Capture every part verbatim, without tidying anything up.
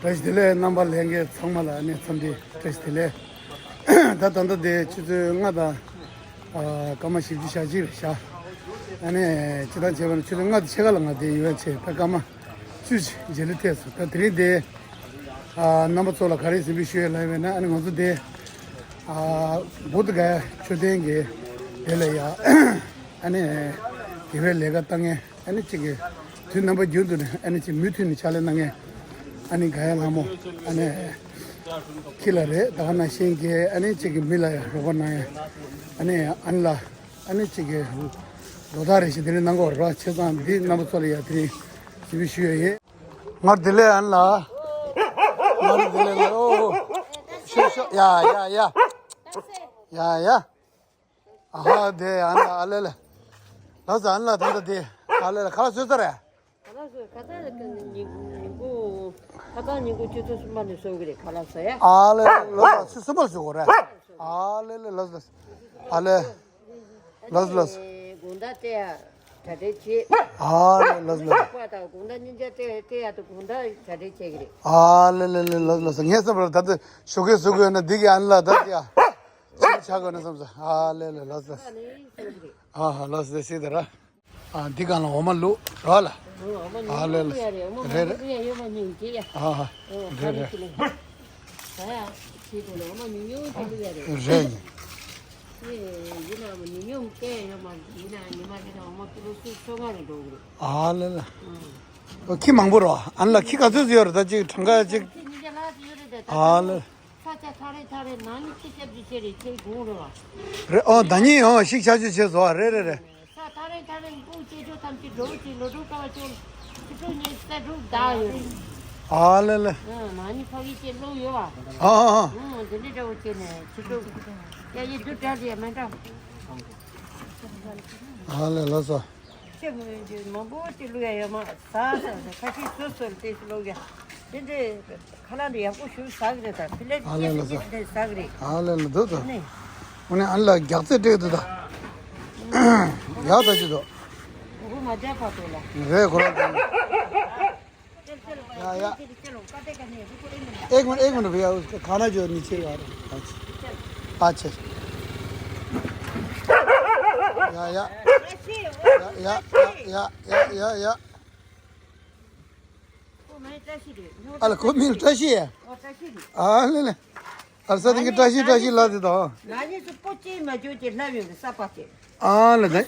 བཀྲ་ཤིས་བདེ་ལེགས། རྣམ་པ་ལྷན་རྒྱས་ཚང་མ་ལ་ཨ་ནི་འཚམས་འདྲི་བཀྲ་ཤིས་བདེ་ལེགས། ད་ད་ལྟ་དེ་ཆུ་ཚོད་ལྔ་དང་ཨ་སྐར་མ་བཞི་བཅུ་ཞེ་གཅིག་རེད་ཤག་ཨ་ནི་སྤྱིར་བཏང་བྱས་པ་ན་ཆུ་ཚོད་ལྔ་དང་ཕྱེད་ཀ་ལ་ང་དེ་ཡོང་ཡ་བྱས། ད་སྐར་མ་བཅུ་ཞིག་རྗེས་ལུས་ཐེབས་སོང་། ད་དེ་རིང་དེ་ཨ་རྣམ་པ་ཚོ་ལ་ག་རེ་གཟིགས་འབུལ་ཞུ་ཡ་ལབ་པ་ཡིན་ན། ཨ་ནི་ང་ཚོ་དེ་ཨ་བོ་དྷ་ག་ཡ་མཆོད་རྟེན་གྱི་དེ་ལ་ཡ་ཨ་ནི་དགེ་བའི་ལས་ཀ་བཏང་མཁན། ཨ་ནི་གཅིག་གིས་དུས་རྣམ་པ་རྒྱུན་དུ་ནས་ཨ་ནི་གཅིག་མུ་མཐུད་ནས་ཕྱག་ལས་གནང་མཁན། ཨ་ནི་ག་ཡ་ལྷ་མོ་ཨ་ནི་ཁྱི་ལ་རེད། ད་ག་ནང་བཞིན་གྱི་ཨ་ནི་གཅིག་གིས་མི་ལ་ཡང་རོགས་པ་གནང་ཡ། ཨ་ནི་ཨ་ནི་ལ་ཨ་ནི་གཅིག་གིས་ལོ་ཐག་རེ་བཞིན་དེ་རིང་གནང་གི་ཡོད་རེད་བ། བྱས་ཙང་འདི་རྣམ་པ་ཚོ་ལ་ཡ་དེ་རིང་གཟིགས་འབུལ་ཞུ་ཡ་ཡིན། ང་བདེ་ལེགས་ཨ་ནི་ལ། ང་བདེ་ལེགས་ལ། ཨོ་ཤོ་ཤོ། ཡ་ཡ་ཡ། ཡ་ཡ། ཨ་ཧ། དེ་ཨ་ནི་ཨ་ལེ་ལེ། ལགས་སོ། ཨ་ནི་ལགས་ད་ལྟ་དེ་ཨ་ལེ་ལེ་ཁ་ལག་བཟོས་ཚར་རེད། ཁ་ལག་བཟོས། ཁ་ཚ་ཉིན་ཉིན་གུང་ཁ་ཚ་ཉིན་གུང་ཆུ་ཚོད་གསུམ་པ་ནས་བཟོ་གི་རེད། ཁ་ལག་བཟོ་ཡ། ཨ་ལེ་ལགས་སོ། ཆུ་གསུམ་པ་ལ་བཟོ་དགོས་རེད། ཨ་ལེ་ལེ་ལགས་སོ། ཨ་ལེ་ལགས་སོ་ལགས་སོ། དགོང་དག་དེ་ཡ་གྲ་སྒྲིག་བྱེད། ཨ་ལེ་ལགས་སོ་ལགས་སོ། པ་དང་དགོང་དག་ཉིན་རྒྱབ་དེ་དེ་ཡ་དུ་དགོང་དག་གྲ་སྒྲིག་བྱེད་གི་རེད། ཨ་ལེ་ལེ་ལེ་ལགས་སོ་ལགས་སོ། ངས་བསམ་པར་ད་ལྟ་ཞོགས་ཀས་བཟོ་དགོས་ན་འདི་གི་ཨ་ནི་ལགས་ད་དེ་ཡ། ཆ་གོ་ན་བསམ་ས། ཨ་ལེ་ལེ་ལགས་སོ། ཨ་ཧ་ལགས་སོ། སྲིད་དེ་ར། ཨ་འདི་གང་ལ་འོ་མ་བླུགས་ར་ལ། ཨ་ལེ་ལེ། རེད་རེད། ཨ་ཧ། རེད་རེད། རེད། ཨ་ལེ་ལེ། ཁྱི་མང་པོ་ར། ཨ་ནི་ལ་ཁྱི་ག་ཚོད་ཡོད་རེད། ད་ཅིག་གྲངས་ཀ་ཅིག་ཨ་ལེ། ས་ཆ་ཐག་རིང་ཐག་རིང་ནང་ནི་ཁྱི་སྐྱབས་ཀྱི་ཆེ་རེད། ཁྱེད་དགུང་རེད་བ། རེད། ཨོ་ད་ཉིན་ཨོ་ཞིག་ཆ་ཆུ་བྱས་བཟོ་བ་རེད་རེད་རེད། ས་ཐག་རིང་ཐག་རིང་སྤུན་མཆེད་ཆོ་ཐམས་ཅད་འགྲོ་ཅིག་ལོ་དྲུག་ཀ་བ་ཅོ་ཆུ་ཚོད་ཉི་ཤུ་རྩ་དྲུག་བདག་ཡོད་རེད། ཨ་ལེ་ལེ། ཨ་ནང་ནི་ཕ་གི་ཅེས་ལོག་ཡོད་བ། ཨ་ཨ་ཨ། ཨ་འདི་འདྲ་འདྲ་བོ་བྱས་ནས་ཆུ་ཚོད་ཡ་ཡི་དུ་འདྲ་དེ་ཡ་མ་འདྲ། ཨ་ལེ་ལགས་སོ། ཆེ་མོ་ཡོན་ཅན་མང་པོ་དེ་བླུག་ཡ་ཡོད་མ། ཟ་ཟ་ཟ་ཁ་ཤས་སོ་སོར་དེ་བླུག་ཡ། དེ་འདྲའི་ཁ་ལག་འདི་ཡག་པོ་ཞིག་ཟ་གི་རེད། ད་ཕི་ལེ་ཨ་ལེ་ལགས་སོ། དེ་ཟ་གི་རེད། ཨ་ལེ་ལགས་འདུག་ཏུ། ནི། ཨོ་ནི་ཨ་ལ་རྒྱག་རྩེ་སྤྲད་འདུག་ད། ཡག་ད་ཅི་འདུག། འུ་མ་རྒྱག་པ་ཏོ་ལ། རེད་ཁོ་རང་དང་། ཡ་ཡ། एक मिनट, एक मिनट भैया, उसको खाना जो नीचे आ रहा है। अच्छा। अच्छा। या, या। या, या, या, या, या, या, या। अरे, को मिल टशी है? हाँ, ले, ले। अरे, सर, ये टशी, टशी ला देता हूँ। हाँ, ले, ले।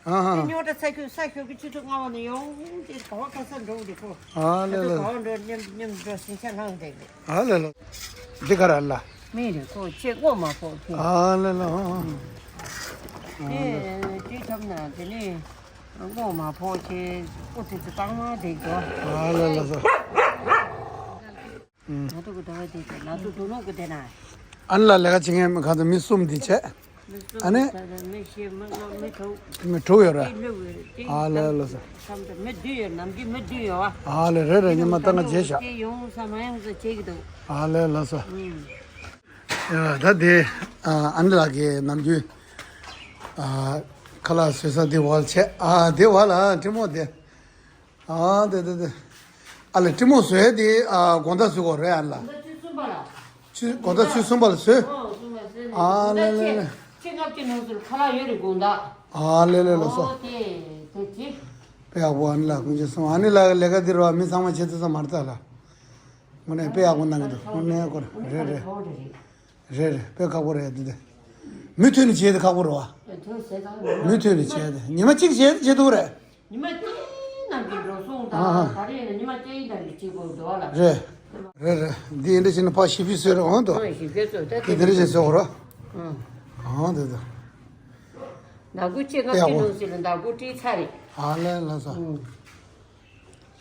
ཨ་ཧ། ཉོ་ད་ས་ཁྱུ་ས་ཁྱུ་གི་ཆུ་ཚོད་ལྔ་པ་ནས་ཡོང་དེ་ག་བ་ཁ་ས་འགྲོ་དེ་ཁོ། ཨ་ལེ་ལེ། ག་བ་འགྲོ་མཉམ་མཉམ་འགྲོ་ཟིང་ཆ་ལངས་དེ་གི། ཨ་ལེ་ལེ། འདི་ག་ར་ལ། མི་རེ་ཁོ་ཆེ་སྔོ་མ་ཕོག་ཁྱེད། ཨ་ལེ་ལེ། ཨ་ཨ། དེ་དེ་ཐབས་ན་དེ་ནི་སྔོ་མ་ཕོག་ཁྱེད་ཨོ་ཙི་ཙི་བཏང་མ་དེ་གི། ཨ་ལེ་ལེ་ལེ། ང་ཚོ་གི་ཟླ་བ་དེ་ཚོ་ང་ཚོ་དོ་ནོ་གི་དེ་ན། ཨ་ནི་ལ་ལས་ཀ་བྱེད་མཁན་གང་དུ་མི་གསུམ་དེ་བྱས། མི་གསུམ་ཨ་ནི་དེ་ཚོ་མི་བཞི་མི་ལྔ་མི་དྲུག་མི་དྲུག་ཡོད་རེད། དེ་ལུག་ཡོད་དེ་ཨ་ལེ་ལོ་ས། ཁམས་དུ་མི་བདུན་ཡོད། ནམ་རྒྱུན་མི་བདུན་ཡོད་བ། ཨ་ལེ་རེད་རེད། ཉི་མ་ལྟ་ང་བརྗེད་བཞག་དེ་ཡོང་ས་མ་ཡོང་ས་བྱེད་ཀྱི་འདུག་ཨ་ལེ་ལོ་ས། ཨུམ། ཡ་ད་དེ་ཨ་ཨ་ནི་ལགས་ཀྱིས་ནམ་རྒྱུན་ཨ་ཁ་ལག་བཟོ་ས་དེ་བ་ལ་བྱས། ཨ་དེ་བ་ལ་ཨ་ཀྲི་མོ་དེ། ཨ་དེ་དེ་དེ། ཨ་ལེ་ཀྲི་མོ་བཟོས་དེ་ཨ་དགོང་དག་བཟོ་དགོས་རེད་ཨ་ལ། དགོང་དག་ཆུ་གསུམ་པ་ལ། ཆུ་དགོང་དག་ཆུ་གསུམ་པ་ལ་བཟོས། ཨོ་གསུམ་པ་བཟོས་ནས། ཨ་ལེ་ལེ་ལེ། ཆེ་ཆེ་ལྔ་བཅུ་ནང་ཚུར་ཁ་ལག་ཡོད་རེད་དགོང་དག་ཨ་ལེ་ལེ་ལེ་སོ། ཨོ་དེ་དེ་ཅི། དཔེ་ཡག་པོ་ཨ་ནི་ལ་ཀུན་གྱིས་གསུངས། ཨ་ནི་ལ་ལས་ཀ་འདི་རུ་བ་མི་ཚང་མ་བྱེད་ཐུབ་ས་མ་རེད་ད་ལ། དངོས་གནས་དཔེ་ཡག་པོ་གནང་གི་འདུག་དངོས་གནས་ཁོ་རེད་རེད། རེད་རེད། དཔེ་ཁག་པོ་རེད་འདི་འདི། མུ་མཐུད་ནས་བྱས་ཏེ་ཁག་པོ་རེད་བ། མུ་མཐུད་ནས་བྱས་ཏེ་ཉི་མ་གཅིག་བྱས་ཏེ་བྱེད་ཐུབ་རེད། ཉི་མ་གཅིག་ནམ་གྱི་འགྲོ་སོང་དང་ཨ་ཧ། ད་རེས་ནི་ཉི་མ་གཅིག་ནམ་གྱི་གཅིག་པོ་འགྲོ་བ་ལ། རེད། རེད་རེད། འདི་ཡིན་འདྲ་བྱས་ན་ཕར་ཞིབ་ཕི་བཟོས་རེད་འོང་དོ། ཨ་ཞིབ་ཕི་བཟོས་ད་དེ་དེ་འདྲ་བྱས་བཟོས་གོ་ར། ཨང་། ཨང་དེ་དོ། ནག་ཁུ་ཆེ་ལྔ་ཡག་གཅིག་པོ་ནང་སྲིད་ལ་ནག་ཁུ་བྲིས་ཚར་རེད། ཨ་ལེ་ལ་ས། ཨང་།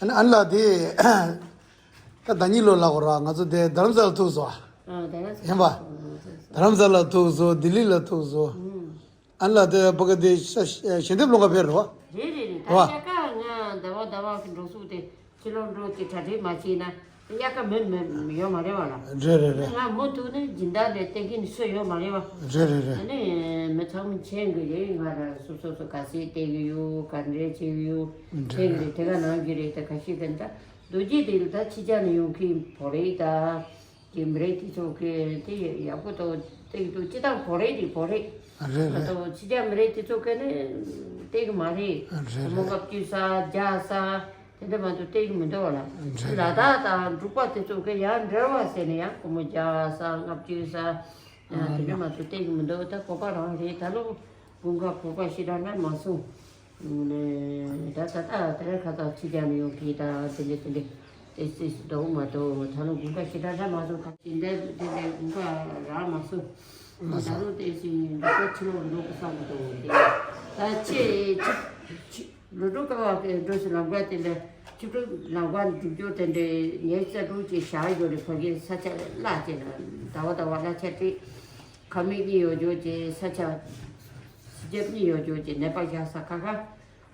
ཨ་ནི་ཨ་ལ་དེ། ད་ཟླ་གཉིས་ལོ་ལ་གོ་ར་ང་ཚོ་དེ་རྡ་རམ་ས་ལ་ཐུག་སོང་ཨ། ཨ་རྡ་རམ་ས་ཡིན་པ། ལ་ཐུག་སོང་། རྡ་རམ་ས་ལ་ཐུག་སོང་། ལྡི་ལི་ལ་ཐུག་སོང་། ཨ་ནི་ལ་དེ་ཕ་གི་དེ་ཤ་ཤ་ཞལ་འདེབས་སློང་ག་ཕེབས་རེད་བ། རེད་རེད་རེད། ད་བ། ཤ་ཀ་ང་ཟླ་བ་ཟླ་བ་གི་འགྲོ་སུ་དེ་ཕྱི་ལོགས་འགྲོ་དེ་གྲ་སྒྲིག་མ་བྱས་ན་ དབྱར་ཁ་མི་མི་ཡོད་མ་རེད་བ་ལ། རེད་རེད་རེད། ང་མུ་མཐུད་ནས་སྦྱིན་བདག་ལས་བསྟེན་མཁན་སུ་ཡོད་མ་རེད་བ། རེད་རེད་རེད། ཨ་ནི་མི་ཚང་མ་མཁྱེན་གི་རེད། ང་རང་སོ་སོ་སོ་ག་ཚད་བསྟེན་གི་ཡོད། ག་འདྲས་བྱེད་གི་ཡོད། མཁྱེན་གི་རེད། དེ་ག་ནང་གི་རེད། ད་ཁ་ཤས་ཀྱིས་ད་རྡོ་རྗེ་གདན་ད་ཕྱི་རྒྱལ་ནས་ཡོང་མཁན་བོད་རིགས་ད་གི་མི་རིགས་དེ་ཚོ་གི་དེ་ཡག་པོ་འདུག་བསྟེན་གི་འདུག་སྤྱིར་བཏང་བོད་རིགས་དེ་བོད་རིགས། རེད་ང་རེད། ཚོ་ཕྱི་རྒྱལ་མི་རིགས་དེ་ཚོ་གི་ནི་བསྟེན་གི་མ་རེད། རེད་རེད། མོ་ལྔ་བཅུ་ས་བརྒྱ་ས། དེ་འདྲ་མ་གཏོགས་བསྟན་གྱི་མི་འདུག་བ་ལ། རེད། ལ་དྭགས་དང་འབྲུག་པ་དེ་ཚོ་གི་ཡང་འབྲེལ་བ་ཟེར་ནས་ཡང་སྒོར་མོ་བརྒྱ་ས་ལྔ་བཅུ་ས། ཨ་དེ་འདྲ་མ་གཏོགས་བསྟན་གྱི་མི་འདུག་ད་བོད་པ་རང་རེད། ད་ལོ་དགུན་ཁ་བོད་པ་ཞེ་དྲག་རག་མ་སོང་། ད་ད་ལྟ་དེ་རིང་ཁ་སང་ཕྱི་རྒྱལ་ནས་ཡོང་མཁན་དང་དེ་འདྲ་དེ་འདྲ་ཏོག་ཙམ་འདུག་མ་གཏོགས་ད་ལོ་དགུན་ཁ་ཞེ་དྲག་རག་མ་སོང་། ཁ་ཅིག་འདྲ་དེ་འདྲ་དགུན་ཁ་རག་མ་སོང་། ད་ལོ་དེ་བཞིན་འབྲུག་པ་ཕྱི་ལོགས་འགྲོ་དགོས་བསམ་གྱི་འདུག་དེ་ད་ཅི་ཅི་ཅི། ལོ་དྲུག་ཀ་བ་གི་འགྲོ་ཞིག་ལམ་ཀ་དེ་ལས་ཆིབས་སྒྲུབ་ལམ་ཀ་འགྲུབ་རྒྱུ་དེ་འདྲའི་ངའི་གསར་སྒྲུང་ཅིག་བཞག་ཡོད་རེད། ཕ་གིའི་ས་ཆ་བརླག་ཅེ་ན་ཟླ་བ་ཟླ་བ་གླ་ཆ་སྤྲད། ཁ་མིག་གཉིས་ཡོད་རྒྱུ་ཅེ་ས་ཆ་སི་རྒྱབ་གཉིས་ཡོད་རྒྱུ་ཅེ་ནད་པ་བཞག་ས་ཁ་ཁ་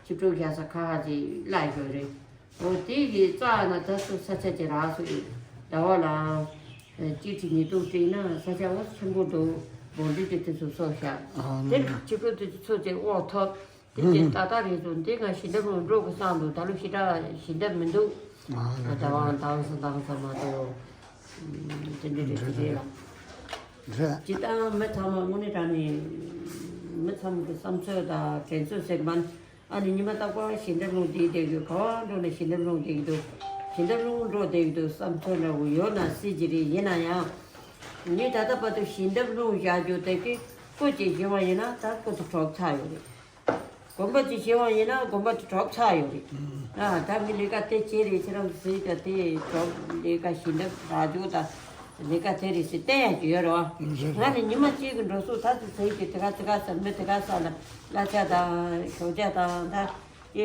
ཆིབས་སྒྲུབ་བཞག་ས་ཁ་ཁ་ཅིག་བརླག་ཡོད་རེད། འོ་དེ་གི་རྩ་ན་ད་སུ་ས་ཆ་ཅིག་རག་སོང་ཡོད། ཟླ་བ་ལ་གཅིག་ཁྲི་ཉིས་སྟོང་སྤྲད་ན་ས་ཆ་འོ་ཆེན་པོ་འདུག་སྦོམ་འདྲ་ཅིག་དེ་ཚོ་ཚོ་བཞག་དེ་ཆིབས་སྒྲུབ་དེ་ཚོ་ཚོ་ཅིག་འོག་ཐོབ། དེ་དེ་ཏག་ཏག་རེད་སོང་། དེ་ང་ཞལ་འདེབས་རུ་འགྲོ་དགོས་བསམ་འདུག་ད་ལོ་ཞེ་དྲག་ཞལ་འདེབས་མི་འདུག་ཨ་ད་བང་དང་སོ་དང་ས་མ་གཏོགས། དེ་འདྲ་རེད་དེ་རེད་ལ། རེད། སྤྱིར་བཏང་མི་ཚང་མ་དངོས་གནས་དྲང་ནས་མི་ཚང་མ་གི་བསམ་ཚུལ་དང་དྲན་ཚུལ་ཟེར་གི་མ་ནི། ཨ་ནི་ཉི་མ་རྟག་པར་ཞལ་འདེབས་རུ་བསྡད་བསྡད་ཡོད། ག་བ་འགྲོ་ན་ཞལ་འདེབས་རུ་བསྡད་ཀྱི་འདུག་ཞལ་འདེབས་རུ་འགྲོ་བསྡད་ཀྱི་འདུག་བསམ་ཚུལ་འདྲ་བོ་ཡོད་ན་སྲིད་ཀྱི་རེད། ཡིན་ན་ཡང་ངས་ད་ལྟ་བར་དུ་ཞལ་འདེབས་རུ་བཞག་རྒྱུ་དེ་གི་སྐུ་ཅིག་བཞེས་པ་ཡིན་ན་ད་སྐུ་དེ་གྲོགས་ཚར་ཡོད་རེད། དགོན་པ་ཅིག་བཞེངས་པ་ཡིན་ན་དགོན་པ་དེ་གྲོགས་ཚར་ཡོད་རེད། ཨ་ད་ངའི་ལས་ཀ་དེ་བྱས་རེད། ཁྱེད་རང་ཚོ་ཟེར་ཀ་དེ་གྲོགས་ལས་ཀ་ཞིག་འདེབས་རག་རྒྱུ་དང་ལས་ཀ་དེ་རེད་ཟེར་བསྟན་ཡག་གི་ཡོད་རེད་བ། ང་ནི་ཉི་མ་གཅིག་གི་འགྲོ་སོང་ད་ཚོ་ཟེར་གི་དེ་ག་དེ་ག་ས་མི་དེ་ག་ས་ལ་གླ་ཆ་དང་ཞོགས་ཇ་དང་ད་དེ་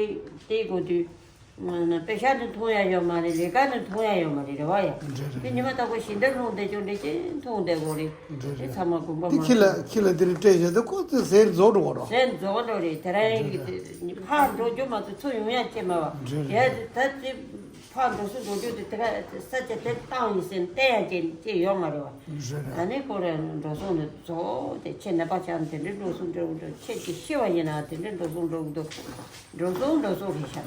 དེ་དགོས་དུས། པེ་ཤ་ནི་འཐུང་ཡ་ཡོད་མ་རེད། ལས་ཀ་ནི་འཐུང་ཡ་ཡོད་མ་རེད། རེད་བ་ཡ། རེད་རེད། དེ་ཉི་མ་རྟག་པར་ཞིང་འདེབས་སློང་བསྡད་ཀྱང་འདྲ་ཅན་འཐུང་བསྡད་དགོས་རེད། རེད་དེ་རེད། ཚང་མ་དགོན་པ་དེ་མ་ཁྱི་ལ་ཁྱི་ལ་དེ་རིང་སྤྲད་བཞག་དེ་ཁོ་ཚོས་ཟས་རྫོགས་འགྲོ་བ་རོ། ཟས་རྫོགས་འགྲོ་རེད། དེ་རིང་གི་དེ་ཕར་འགྲོ་རྒྱུ་མ་གཏོགས་ཚུར་ཡོང་ཡ་ཅེས་མ་བ། རེད་རེད། ཡ་ད་དེ་ཕར་འགྲོ་སོང་འགྲོ་རྒྱུ་དེ་དེ་ག་ས་ཆ་དེ་བཏང་ཡིན་ཟེར་བལྟས་ཡ་ཅེས་ཅེས་ཡོད་མ་རེད་བ། རེད་རེད། ད་ནི་ཁོ་རང་འགྲོ་སོང་ནི་རྫོགས་དེ་ཁྱེད་ནད་པ་ཆགས་ནས་དེ་འདྲའི་འགྲོ་སོང་འགྲོ་འགྲོ་ཁྱེད་ཀྱིས་ཤི་བ་ཡིན་ན་དེ་འདྲའི་འགྲོ་སོང་འགྲོ་གི་འདུག་འགྲོ་སོང་འགྲོ་སོང་རེད་ཤག་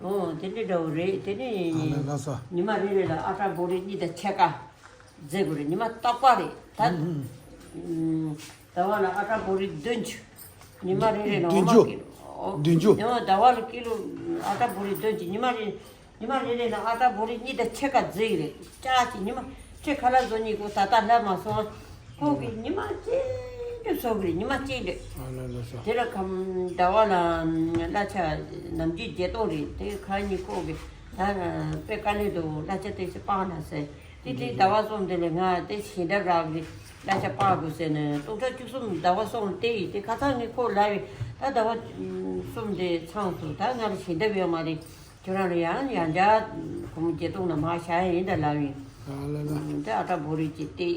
ཨོ་དེ་འདྲ་འདྲ་བོ་རེད། དེ་ནས་ཨ་ལ་ལ་ས། ཉི་མ་རེ་རེ་ལ་ཨ་ཀྲ་བོ་རི་གཉིས་དང་ཕྱེད་ཀ་རྫི་དགོས་རེད། ཉི་མ་རྟག་པར་རེད་ད། ཨུ་ཨུ། ཟླ་བ་ལ་ཨ་ཀྲ་བོ་རི་བདུན་ཅུ། ཉི་མ་རེ་རེ་ལ་འོ་མ་བདུན་ཅུ། ཀི་ལོ་ཨོ། བདུན་ཅུ། ཉི་མ་ཟླ་བ་ལ་ཀི་ལོ་ཨ་ཀྲ་བོ་རི་བདུན་ཅུ། ཉི་མ་རེ་ཉི་མ་རེ་རེ་ལ་ཨ་ཀྲ་བོ་རི་གཉིས་དང་ཕྱེད་ཀ་རྫི་རེད། ཅག་ཅིག་ཉི་མ་ཁྱེད་ཁ་ལག་བཟོ་ཉིན་གོ་ད་ལྟ་སླེབས་མ་སོང་། ཁོང་གིས་ཉི་མ་གཅིག་འགྲུབ་བཟོ་གི་རེད། ཉི་མ་གཅིག་འགྲུབ། ཨ་ལ་ལ་ས། དེ་ལ་ཁམ་ཟླ་བ་ལ་གླ་ཆ་ནམ་རྒྱུན་བརྒྱད་སྟོང་རེད། དེ་ཁ་ཉིན་ཁོང་གིས་ད་དཔེ་དཀའ་ལས་འདུག་གླ་ཆ་དེ་ཚོ་སྤང་ན་ཟེར། དེ་དེ་ཟླ་བ་གསུམ་དེ་ལ་ང་དེ་ཞལ་འདེབས་རག་གི་གླ་ཆ་སྤང་དགོས་ཟེར་ནས་སྟོང་ཕྲག་བཅུ་གསུམ་ཟླ་བ་གསུམ་སྟེ་ཡིན། དེ་ཁ་སང་ངས་ཁོ་ལབ་ཡོད། ད་ཟླ་བ་གསུམ་དེ་ཚང་སོང་། ད་ང་ལ་ཞལ་འདེབས་ཡོད་མ་རེད། ཁྱོད་རང་ལ་ཡང་ཡང་བསྐྱར་སྒོར་མོ་བརྒྱད་སྟོང་ནང་མར་བཞག་ཡིན་ད་ལབ་ཡིན། ཨ་ལ་ལ། དེ་ཨ་ཀྲ་བོ་རི་གཅིག་སྟེ།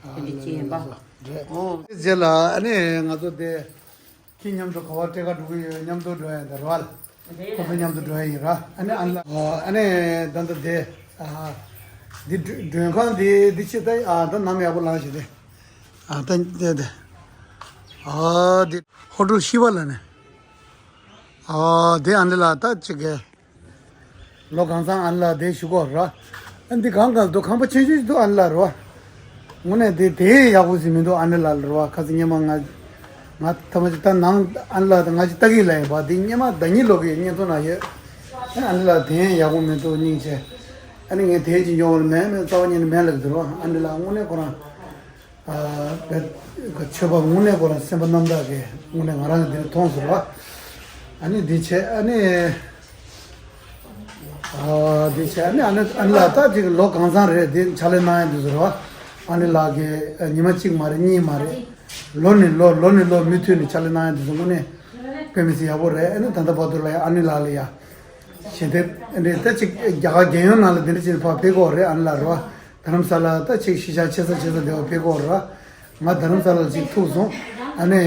ཨ་དེ་འདྲ་ལ་ཅིག་ཡིན་པ། ལ་ལ། རེད། ཨོ། རྗེས་ལ་ཨ་ནི་ང་ཚོ་དེ་ཁྱི་མཉམ་དུ་ག་བར་སྤྲད་ཀ་འགྲོ་གི་ཡོད། མཉམ་དུ་འགྲོ་ཡ་ཡིན་ད་རེད་བ། རེད། ཁོ་ཚོ་མཉམ་དུ་འགྲོ་ཡ་ཡིན་ར། ཨ་ནི་ཨ་ལ་ཨ་ནི་ད་ལྟ་དེ་ཨ་འདི་མགྲོན་ཁང་འདི་འདི་ཕྱི་ད་ཨ་ད་ནམ་ཡག་པོ་ལངས་ཤིག་དེ་ཨ་ད་དེ་དེ་ཨ་འདི་ཧོ་ཊེལ་ཤི་བ་ལ་ནི་ཨ་དེ་ཨ་འདི་ལ་ད་ཅིག་གི་ལོ་གང་ཚང་ཨ་ནི་ལགས་དེ་ཞུ་གོ་ར། ཨ་འདི་གང་གང་འདུག་ཁང་པ་ཆེ་ཆུང་ཞིག་འདུག་ཨ་ནི་ལགས་ར། དངོས་གནས་དེ་དེ་ཡག་པོ་ཞིག་མི་འདུག་ཨ་ནི་ལགས་ར། ཁ་སང་སྔོན་མ་ང་ང་ཐ་མ་ཅིག་ད་ནང་ཨ་ནི་ལགས་དང་ང་ཅིག་ལྟ་གི་ལ་ཡིན་པ་དེ་སྔོན་མ་ཟླ་ཉིན་ལོག་གི་བརྙན་ཐུང་ན་ཡོད། ཨ་ནི་ལགས་དེ་ཡག་པོ་མི་འདུག་སྙིང་རྗེ། ཨ་ནི་ངས་དེ་ཅིག་ཉོ་བ་ལ་མེད་མེད་རྩ་བ་ཉིད་ནས་མེད་ལབ་ཀྱི་འདུག་ར། ཨ་ནི་ལགས་དངོས་གནས་ཁོ་རང་། ཆོས་པ་དངོས་གནས་ཁོ་རང་སེམས་པ་རྣམ་དག་གིས་དངོས་གནས་ང་རང་གི་འདིར་མཐོང་ཟེར་བ། ཨ་ནི་འདི་བྱས་ཨ་ནི། འདི་བྱས་ཨ་ནི་ཨ་ནི་ཨ་ནི་ལགས་ད་ཅིག་ལོ་གང་ཚང་རེད་འདི་ཕྱག་ལས་གནང་ཡ་འདི་ཟེར་བ། ཨ་ནི་ལགས་ཀྱིས་ཉི་མ་གཅིག་མ་རེད་གཉིས་མ་རེད། ལོ་ནས་ལོ་ལོ་ནས་ལོ་མུ་མཐུད་ནས་ཕྱག་ལས་གནང་ཡ་འདི་ཚོ་དངོས་གནས་དཔེ་མི་སྲིད་ཡག་པོ་རེད། ཨ་ནི་ད་ལྟ་བར་དུ་ལ་ཡ་ཨ་ནི་ལགས་ལ་ཡ། ཞེ་དེ་འདྲའི་ད་ཅིག་རྒྱ་གར་རྒྱལ་ཡོངས་ནང་ལ་འདི་འདྲ་ཅིག་ཕར་ཕེབས་ཀྱི་ཡོད་རེད། ཨ་ནི་ལགས་རེད་བ། རྡ་རམ་ས་ལ་ད་ཅིག་གཞིས་ཆགས་ཆེ་ས་ཆེ་ས་དེ་བ་ཕེབས་ཀྱི་ཡོད་རེད་བ། ང་རྡ་རམ་ས་ལ་ཅིག་ཐུག་སོང་། ཨ་ནི་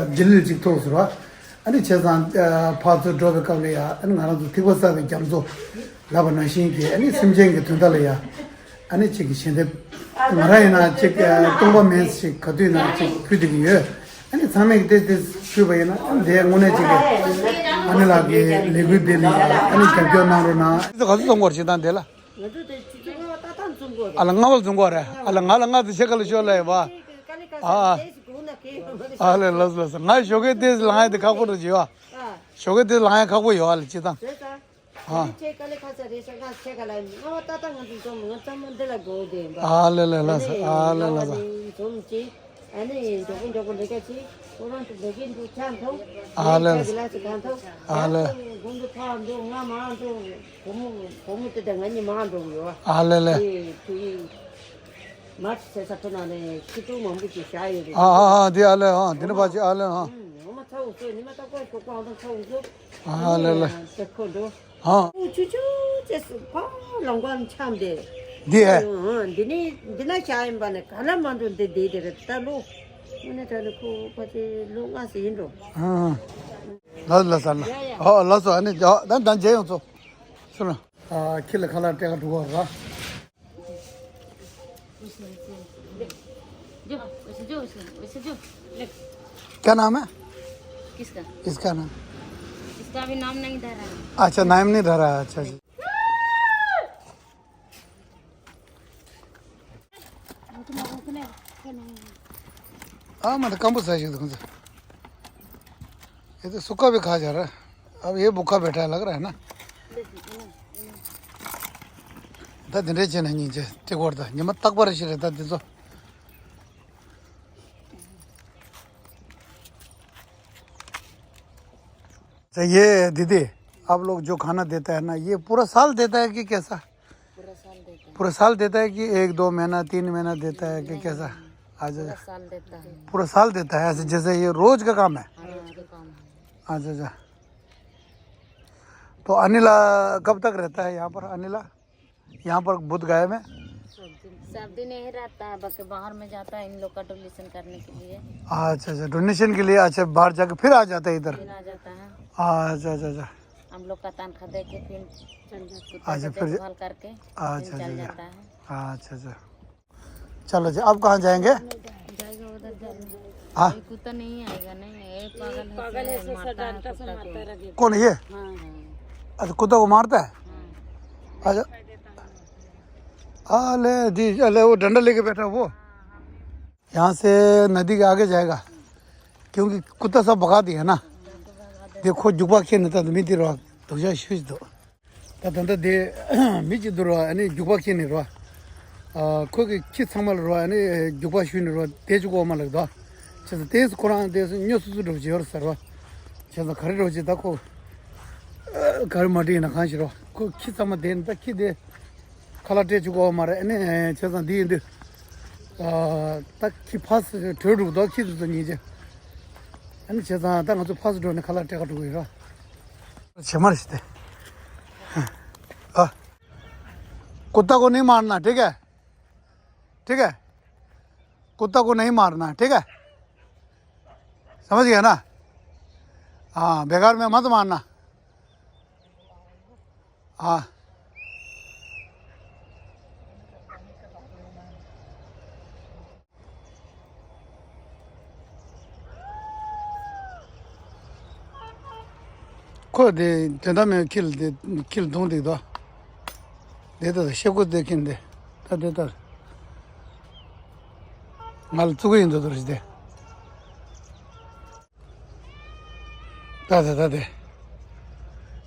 ལྡི་ལི་ཅིག་ཐུག་སོང་རེད་བ། ཨ་ནི་བྱས་ཙང་ཕར་ཚུར་འགྲོ་བའི་སྐབས་ལ་ཡ། ཨ་ནི་ང་རང་ཚོ་ཐིགས་པ་བསགས་པའི་རྒྱ་མཚོ་ལབ་པ་ནང་བཞིན་གྱི། ཨ་ནི་སེམས་ཅན་གྱི་དོན་དག་ལ་ཡ། ཨ་ནི་གཅིག་གི་ཞལ་འདེབས། ང་རང་ཡིན་ན་གཅིག་སྟོང་པ་མེད་ཞིག་ག་དུས་ན་གཅིག་ཕུལ་བསྡད་ཀྱི་ཡོད། ཨ་ནི་ཚང་མས་ཀྱི་དེ་དེ་ཕུལ་བ་ཡིན་ན། ཨ་ནི་དེ་དངོས་གནས་གཅིག་གི་ཨ་ནི་ལགས་ཀྱི་ལས་འགུལ་དེ་ལ་ཡ། ཨ་ནི་རྒྱབ་སྐྱོར་གནང་རོགས་གནང་། དེ་ཚོ་ག་ཚོད་འཛོམས་དགོས་རེད་སྤྱིར་བཏང་དེ་ལ། ང་ཚོ་དེ་ཆུ་ཚོད་ལྔ་པ་ཏག་ཏག་འཛོམས་དགོས་རེད། ཨ་ལ་ལྔ་པ་འཛོམས་དགོས་རེད། ཨ་ལ་ང་ལ་ལྔ་དེ་ཕྱེད་ཀ་ལ་ཤོར་ལ་ཡོད་པ། ཨ་ཨ། ཨ་ལས་ལགས་སོ་ལགས་སོ། ང་ཞོགས་ཀས་དེ་ལངས་ཡ་དེ་ཁག་པོ་རེད་ཅེས་པ། ཞོགས་ཀས་དེ་ལངས་ཡ་ཁག་པོ་ཡོད་ཨ་ལ་སྤྱིར་བཏང་། ཨ། ཨ་ལས་ལས་ལགས་སོ། ཨ་ལས་ལགས་སོ། ཨ་ནི་མགྱོགས་པོ་མགྱོགས་པོ་ལས་ཀ་བྱེད། ཁོ་རང་ཚོ་ལས་ཀའི་འདུག་ཆ་མཐོང་། ཨ་ལས་ལགས་སོ། ཨ་ལས། ཁོང་ཚོ་ཕར་འགྲོ། ང་མར་འགྲོ། སྒོར་མོ་སྒོར་མོ་དེ་དང་ང་གཉིས་མར་འགྲོ་གི་ཡོད། ཨ་ལས་ལས། དེ་དེ་མར་ཟེར་ས་ཁོ་ན་ནས་ཁྱི་ཏོག་མང་པོ་ཅིག་བཞག་ཡོད་རེད། ཨ་ཨ་ཨ། དེ་ཨ་ལས། ཨ་དེ་ནི་ཕར་ཅིག་ཨ་ལས། ཨ། ངོ་མ་ཚ་བོ་ཚོས་ཉི་མ་རྟག་པར་ཞོགས་པ་ཨ་ཐང་ཚ་བོ་ཚོ། ཨ་ལས་ལས། དེ་ཁོ་འགྲོ། ཨ། ཆུ་ཆུ་ཅེས་སུ་ཕར་ལམ་ཁ་འཆམ་སྟེ། འདི་ཨེ། ཨང་། འདི་ནི་འདི་ན་བཞག་ཡིན་པ་ནི་ག་ལ་མ་འགྲོ་འདི་བསྡད་དེ་རེད་ད་ལོ། དངོས་གནས་དྲང་གནས་ཁོ་ཕལ་ཆེར་ལོ་ལྔ་ཙམ་ཡིན་འགྲོ། ཨང་། ལགས་ལགས་སོ་ཨ་ནི། ཡ་ཡ། ཨོ་ལགས་སོ་ཨ་ནི། ཨོ་ད་ད་མཇལ་ཡོང་ཚོ། ཤུ་ལ། ཨ་ཁྱི་ལ་ཁ་ལག་སྤྲད་ག་འགྲོ་གི་ར། जो, उसे जो, उसे, उसे जो। क्या नाम है? किसका? इसका नाम। इसका अभी नाम नहीं धरा है। अच्छा, नाम नहीं धरा है। अच्छा, अच्छा। हाँ, मतलब कम पोसा है। ये तो सूखा भी खा जा रहा है। अब ये भूखा बैठा है, लग रहा है ना। ད་དེ་འདྲས་བྱས་ན་སྙིང་རྗེ་སྐྱེ་སྐོར་དང་ཉི་མ་རྟག་པར་ཞིག་རེད་ད་དེ་ཚོ། तो ये दीदी, आप लोग जो खाना देता है ना, ये पूरा साल देता है कि कैसा? पूरा साल देता है। पूरा साल देता है कि एक दो महीना, तीन महीना देता है कि नहीं, कैसा? नहीं, अच्छा, पूरा अच्छा। साल देता है। पूरा साल देता है, ऐसे जैसे ये रोज का काम है? हाँ, रोज का काम है। अच्छा, अच्छा। तो अनिला कब तक रहता है यहाँ पर, अनिला? यहाँ पर बोधगया में? सब दिन यही रहता है, बस बाहर में जाता है इन लोग का डोनेशन करने के लिए। अच्छा, अच्छा, डोनेशन के लिए। अच्छा, बाहर जाके फिर आ जाता है इधर? फिर आ जाता है। अच्छा, अच्छा, अच्छा। हम लोग का तनख्वाह दे के फिर कुत्ता अच्छा, की फिर देखभाल करके फिर अच्छा, चल अच्छा, जाता है। अच्छा, अच्छा। चलो जी, अब कहाँ जाएंगे? जाएगा उधर, जाएगा। हाँ? ये कुत्ता नहीं आएगा, नहीं, ये पागल है, पागल है, ऐसे मारता है कुत्ता को। कौन ये? हाँ, हाँ। अच्छा, कुत्ता को मारता है? हाँ। अच्छा। अले दी, अले वो डंडा लेके बैठा वो। यहाँ से नदी के आगे जाएगा, क्योंकि कुत्ता सब भगा दिया ना। देखो, जुबा खेलने तो मिट्टी रहा, तो जा शुज दो। ད་ད་ལྟ་དེ་མི་གཅིག་འདུག་ར། ཨ་ནི་རྒྱུག་པ་ཁྱེར་ནས་ར། ཨ་ཁོ་གི་ཁྱི་ཚང་མ་ལ་ར། ཨ་ནི་རྒྱུག་པ་གཞུས་ནས་ར། དེ་ཅིག་འོག་མ་ལ་ད། བྱས་ཙང་དེ་ཁོ་རང་དེ་སུ་སྨྱོ་སུ་སུ་འགྲོ་བྱེད་ཡོད་ར་ཟེར་ར། བྱས་ཙང་ག་རེ་འགྲོ་བྱེད་ད་ཁོ། ཨ་ག་རེ་མ་འགྲིག་ན་གང་ཞིག་ར། ཁོ་ཁྱི་ཚང་མ་དེ་ནི་ད་ཁྱི་དེ། ཁ་ལག་སྤྲད་བཅུག་གོ་མ་རེད། ཨ་ནི་བྱས་ཙང་འདི་ཡིན་དུས། ཨ་ད་ཁྱི་ཕར་ཚུར་བྲོས་འགྲོ་གི་འདུག་ཁྱི་དེ་ཚོ་ཉིན་བྱེད། ཨ་ནི་བྱས་ཙང་ད་ང་ཚོ་ཕར་ཚུར་འགྲོ་ནས་ཁ་ལག་སྤྲད་ག་འགྲོ་གི་ཡོད་ར། ཇེ་མར་ཞིག་སྟེ། ཨ། कुत्ता को नहीं मारना, ठीक है? ठीक है? कुत्ता को नहीं मारना, ठीक है? समझ गया ना? हाँ, बेकार में मत मारना। हाँ। ཁོ་དེ་དོན་དག་མེད་ཁྱི་ལ་དེ་ཁྱི་ལ་རྡུང་བསྡད་འདུག་དེ་ལྟར་ཤེལ་སྒོ་དེ་ཁྱི་འདི་ད་དེ་ལྟར་ང་ལ་བཙུགས་ཀྱི་ཡིན་འདུག་དོ་རེད་དེ། ད་དེ་ད་དེ།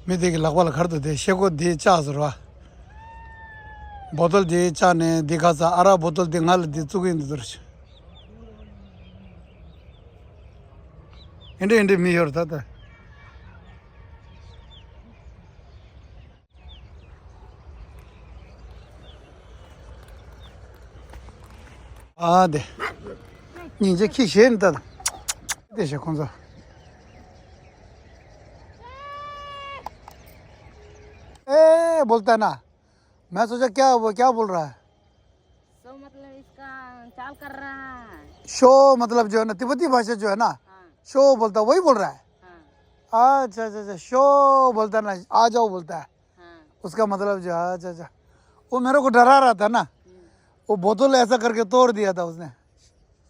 མི་དེ་གི་ལག་པ་ལ་གར་དུ་དེ་ཤེལ་སྒོ་དེ་བཅག་ཟེར་བ། བོ་ཏོལ་དེ་བཅག་ནས་དེ་ག་ས་ཨ་རག་བོ་ཏོལ་དེ་ང་ལ་དེ་བཙུགས་ཀྱི་ཡིན་འདུག་དོ་རེད། ཨེ་འདྲ་ཨེ་འདྲ་མི་ཡོད་རེད་ད་ལྟ། ཨ་དེ། སྙིང་རྗེ་ཁྱི་ཞེད་ནི་ད། དེ་ཞེ་ཁོང་ཚོ། ए, बोलता है ना। मैं सोचा क्या वो क्या बोल रहा है। सो मतलब इसका चाल कर रहा है। शो मतलब जो है ना, तिब्बती भाषा जो है ना, हाँ। शो बोलता है, वही बोल रहा है। हाँ। अच्छा, अच्छा, अच्छा, शो बोलता ना, आ जाओ बोलता है। हाँ। उसका मतलब जो, अच्छा, अच्छा। वो मेरे को डरा रहा था ना। हम्म। वो बोतल ऐसा करके तोड़ दिया था उसने।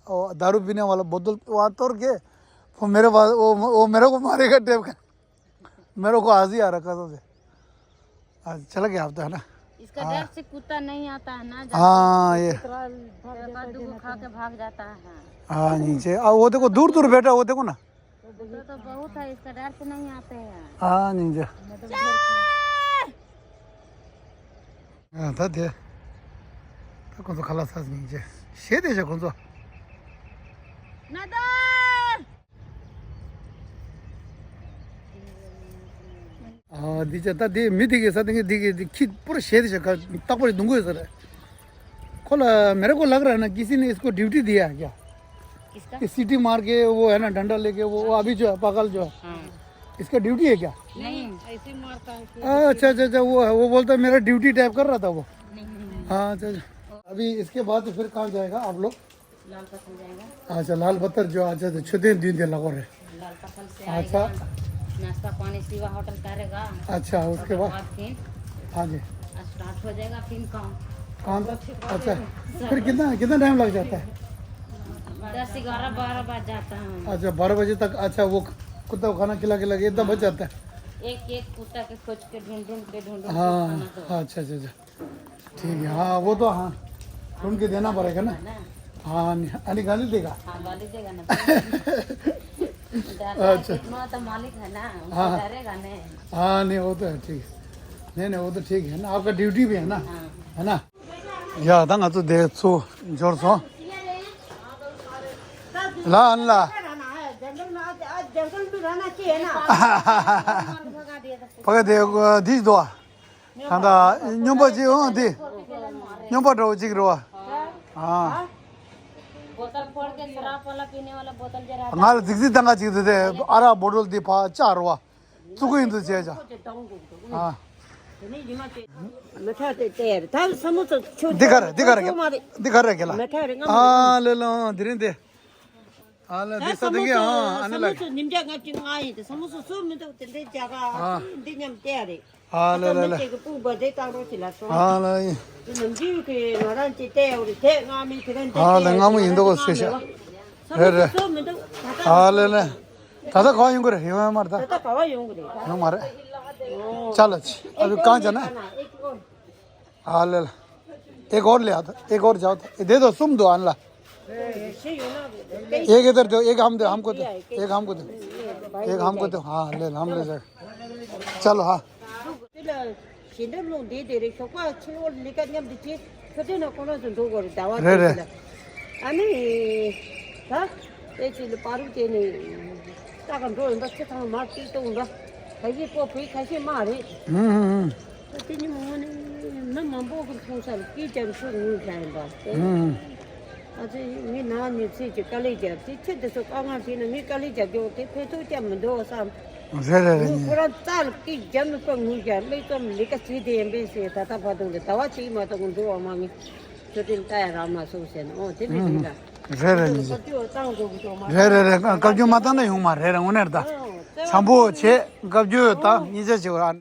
वो दारू पीने वाला बोतल वहाँ तोड़ के, वो मेरे पास, वो, वो मेरे को मारेगा टाइप का। मेरे को आज ही आ रहा कसम से। आज चला गया अब तो, है ना? इसका हाँ। डर से कुत्ता नहीं आता है ना, जाता हाँ, है। ये। तेरे पास दो गो खा के भाग जाता है। हाँ, नीचे। आ, वो देखो, दूर दूर बैठा, वो देखो ना। कुत्ता तो बहुत है, इसका डर से नहीं आते हैं। हाँ, नीचे। मतलब घर के ཨ་ད་དེ། ད་ཁོང་ཚོ་ཁ་ལག་ཟ་ཟིན་ཅེ། ཞེད་དེ་ཤ་ཁོང་ཚོ། ན་ད། ཨ་འདི་ཅེ་ད་དེ་མི་དེ་གི་ས་དེ་གི་དེ་གི་དེ་ཁྱི་པུར་ཞེད་དེ་ཤ་ཁ་རྟག་པར་སྡུག་གོ་ཡོད་ས་རེད། ཁོ་ལ་मेरे को लग रहा है ना किसी ने इसको ड्यूटी दिया है क्या? किसका? ये सिटी मार के वो है ना डंडा लेके वो, वो अभी जो है पागल जो है। हाँ। इसका ड्यूटी है क्या? नहीं। ऐसे मारता है कि हाँ, अच्छा, अच्छा, अच्छा, वो है, वो बोलता है मेरा ड्यूटी टाइप कर रहा था वो। नहीं, नहीं, नहीं। हाँ, अच्छा, अच्छा। अभी इसके बाद फिर कहाँ जाएगा आप लोग? लाल पत्थर जाएगा। अच्छा, लाल पत्थर जो, अच्छा, तो छुट्टी दिन दे लगो रे। लाल पत्थर से अच्छा। आएगा, नाश्ता पानी शिवा होटल करेगा। अच्छा, उसके उसके बाद? बाद फिर हाँ जी। स्टार्ट हो जाएगा फिर काम। काम? अच्छा, फिर कितना, कितना टाइम लग जाता है? दस, ग्यारह, बारह बज जाता है। अच्छा, बारह बजे तक। अच्छा, वो कुत्ता को खाना खिला, खिला के इतना बच जाता है। एक एक कुत्ता के खोज के ढूंढ, ढूंढ के, ढूंढ, ढूंढ के हाँ, खाना दो। हाँ, अच्छा, अच्छा, अच्छा। ठीक है, हाँ, वो तो हाँ, ढूंढ के देना पड़ेगा ना। ना। हाँ, नहीं, अली गाली देगा। हाँ, गाली देगा ना। अच्छा। इतना तो मालिक है ना, उनको हाँ। डरेगा नहीं। हाँ, नहीं, वो तो है, ठीक है। नहीं, नहीं, वो तो ठीक है ना, आपका ड्यूटी भी है ना, हाँ। है ना? ཡ་ད་ང་ཚོ་དེ་ཚོ་འབྱོར་སོང་། ལ་ཨ་ལ། जंगल में, आज, आज जंगल में रहना चाहिए ना। ཕ་ག་དེ་འདི་འདུག་ད་ལྟ་སྨྱོན་པ་ཅིག་འོང་འདི། སྨྱོན་པ་འདྲ་བོ་ཅིག་རེད་བ། ཨ། बोतल फोड़ के शराब वाला पीने वाला बोतल जरा ང་ལ་རྫིག་རྫིག་བཏང་ག་ཅིག་འདུག་སྟེ་ཨ་རག་བོ་ཊལ་འདི་ཕར་བཅག་རེད་བ། བཙུགས་ཀྱི་འདུག་བྱས་ཅག་ཨ། མི་ཁྲག་དེ་བལྟས་ད་ས་མོ་ཚོ་ཆུ་འདི་ག་རེད་འདི་ག་རེད་མ་རེད། འདི་ག་རེད་ག་ལ། མི་ཁྲག་རེད་ང་མ་ཨ་རེད། ལེ་ལོ་འདི་རིང་འདི། ཨ་ལ་ད་འདི་ས་ས་མོ་དེ་གི་ཚོ་ཨ་ཨ་ནི་ས་མོ་ལ། ཚོ་ཉིན་རྒྱ་ལྔ་བཅུ་ང་ཡིན་ཏེ་ས་མོ་ཚོ་སུ་མི་འདུག་དེ་འདྲའི་རྒྱ་གར་ཨ་འདི་མཉམ་བལྟས་རེད། ཨ་ལེ་ལེ་ལེ། ཨ་ལེ། ང་མོ་ཡིན་མདོག་གོ་སུ་ཞིག་ཨ་ལེ། ང་མོ་ཡིན་མདོག་གོ་སུ་ཞིག་རེད་རེད། ཨ་ལེ་ལེ། ད་ལྟ་ག་བ་ཡོང་གི་རེད། ཡོང་ཡ་མ་རེད་ད། ད་ལྟ་ག་བ་ཡོང་གི་རེད་ད། ཡོང་མ་རེད། ཨོ། ཅ་ལ་ཅི་ཨ་བི་གང་ཅ་ན། ཨ་ལེ་ལེ། एक और ले आता, एक और जाओ था। ये दे दो, सुम दो आनला। एक इधर दो, एक हम दो, हमको दो। एक हमको दो। एक हमको दो। हाँ, ले लो, हम ले जाए। चलो, हाँ। དེ་ལ་ཞེ་འདབས་ལུང་འདི་དེ་རེད། ཞོགས་པ་ཕྱི་ལོགས་ལས་ཀ་མཉམ་དུ་བྱེད། ཁྱོད་དེ་ན་ཁོ་རང་ཚོ་འགྲོ་དགོས་རེད། ཟླ་བ་རེད་དེ་རེད། ལ་ཨ་ནི། ད་དེ་ཅི་ལ་པ་རུ་དེ་ནི་ལྟ་ག་འགྲོ་ཡིན་པ། ཆུ་ཚང་མ་སྐྱིད་གཏོང་འདྲ། ད་གཞི་པོ་བོད་ཁ་ཤས་མ་རེད། ཧུམ་ཧུམ་ཧུམ། དེ་ཉིན་མོ་ནི་མི་མང་པོ་གི་མཐོང་ས་ལ་སྐད་རྒྱབ་ཚུར་ངུས་བཞག་ཡིན་པ་དེ། ཧུམ་ཧུམ། ཨ་ཙི་ངའི་ནང་ནས་ཚེ་གཅིག་དཀའ་ལས་རྒྱབ་དེ། ཁྱེད་དེ་ཚོ་དཀའ་ངལ་འཕྲད་ན་ངས་དཀའ་ལས་རྒྱབ་རྒྱུ་དེ་ཕན་ཐོགས་ཀྱང་མི་འདུག་བསམ། རེད་རེད་རེད། ངས་ཁོ་རང་རྩ་ལ་སྐད་རྒྱབ་ནས་ཁོ་ངུས་བཞག་སླེབས་ཙམ་ལས་ཀ་བྱེད་དེ་ཡིན་པས་ཟེར། ད་ལྟ་བར་དུ་འདི་ཟླ་བ་གཅིག་མ་གཏོགས་འགྲོ་བ་མ་ངས་ཚོ་དེ་ལྟ་ཡ་རག་མ་སོང་ཟེར་ནས། ཨོ་དེ་ནས་ཧུམ་ཧུམ། དེ་ལ་རེད་རེད། ངས་བཀའ་བཀྱོན་བཏང་དགོས་ཀྱི་འདུག་མ། རེད་རེད་རེད། བཀའ་བཀའ་བཀྱོན་མ་བཏང་ན་ཡོང་མ་རེད་རེད། དངོས་གནས་ད། ཨོ་བྱམས་པོ་བྱེད། བཀའ་བཀྱོན་བཏང་། ཨོ་སྙིང་རྗེ་ཆེ་བ་ར།